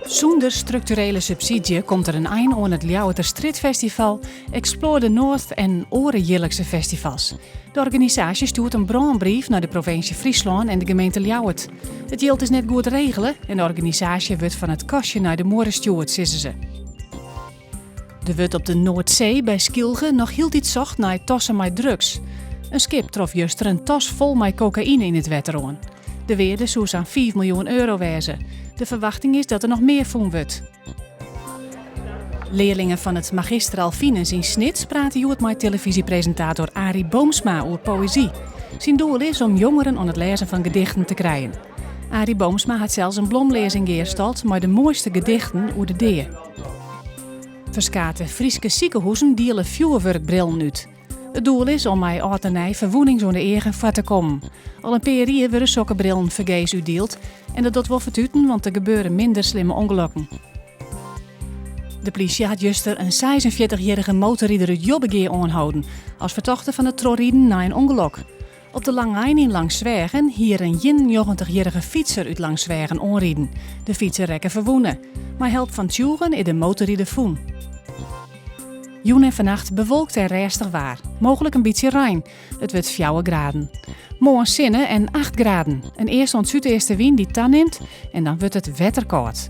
Sûnder strukturele subsydzje komt der in ein oan it Ljouwerter Strjitfestival, Explore the North en oare jierlikse festivals. De organisaasje stjoert in brânbrief nei de provinsje Fryslân en de gemeente Ljouwert. It jild is net goed regele en de organisaasje wurdt fan it kastje nei de muorre stjoerd, sizze se. Der wurdt op de Noardsee by Skylge noch hieltyd socht nei tassen mei drugs. In skip trof juster in tas fol mei kokaïne yn it wetter oan. De wearde soe sa'n 5 miljoen euro wêze. De ferwachting is dat der noch mear fûn wurdt. Learlingen fan it Magister Alvinus yn Snits prate hjoed mei telefyzjepresintator Arie Boomsma oer poëzy. Syn doel is om jongeren oan it lêzen fan gedichten te krijen. Arie Boomsma hat sels in blomlêzing gearstald mei de moaiste gedichten oer de dea. Ferskate Fryske sikehuzen diele fjoerwurkbrillen út. It doel is om mei âld en nij ferwûnings oan de eagen foar te kommen. Al in pear jier wurde sokke brillen fergees útdield en dat docht wol fertuten, want der gebeure minder slimme ûngelokken. De plysje hat juster in 46-jierrige motorrider út Jobbegea oanholden as fertochte fan it trochriden nei in ûngelok. Op de Langein yn Langsweagen hie er in 91-jierrige fytser út Langsweagen oanriden. De fytser rekke ferwûne. Mei help fan tsjûgen is de motorrider fûn. Jûn en fannacht bewolkt en rêstich waar. Mooglik in bytsje rein. It wurdt 4 graden. Moarn sinne en 8 graden. In east oant súdeastewyn dy't tanimt en dan wurdt it wetterkâld.